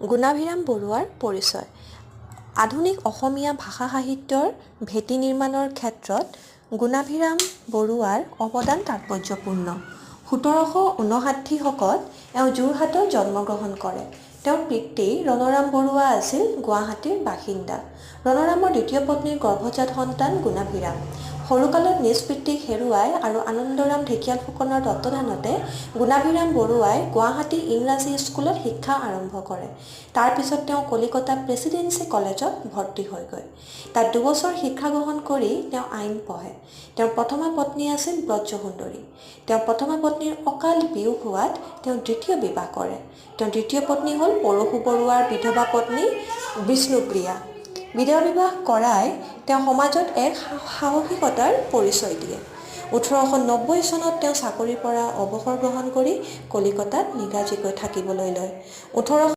গুণাভিৰাম বৰুৱাৰ পৰিচয়। আধুনিক অসমীয়া ভাষা সাহিত্যৰ ভেটি নিৰ্মাণৰ ক্ষেত্ৰত গুণাভিৰাম বৰুৱাৰ অৱদান তাৎপৰ্যপূৰ্ণ। 1759 শকত এওঁ যোৰহাটত জন্মগ্ৰহণ কৰে। তেওঁৰ পিতৃ ৰণৰাম বৰুৱা আছিল গুৱাহাটীৰ বাসিন্দা। ৰণৰামৰ দ্বিতীয় পত্নীৰ গৰ্ভজাত সন্তান গুণাভিৰাম। সৰুকালত নিজ পিতৃক হেৰুৱাই আৰু আনন্দৰাম ঢেকিয়াল ফুকনৰ তত্ত্বাৱধানতে গুণাভিৰাম বৰুৱাই গুৱাহাটী ইংৰাজী স্কুলত শিক্ষা আৰম্ভ কৰে। তাৰপিছত তেওঁ কলিকতা প্ৰেচিডেঞ্চি কলেজত ভৰ্তি হয়গৈ। তাত 2 বছৰ শিক্ষা গ্ৰহণ কৰি তেওঁ আইন পঢ়ে। তেওঁৰ প্ৰথমা পত্নী আছিল ব্ৰজসুন্দৰী। তেওঁ প্ৰথমা পত্নীৰ অকাল বিয়োগ হোৱাত তেওঁ দ্বিতীয় বিবাহ কৰে। তেওঁৰ দ্বিতীয় পত্নী হ'ল পৰশু বৰুৱাৰ বিধৱা পত্নী বিষ্ণুপ্ৰিয়া। বিধৱা বিবাহ কৰাই তেওঁ সমাজত এক সাহসিকতাৰ পৰিচয় দিয়ে। 1890 চনত তেওঁ চাকৰিৰ পৰা অৱসৰ গ্ৰহণ কৰি কলিকতাত নিগাজিকৈ থাকিবলৈ লয়। 18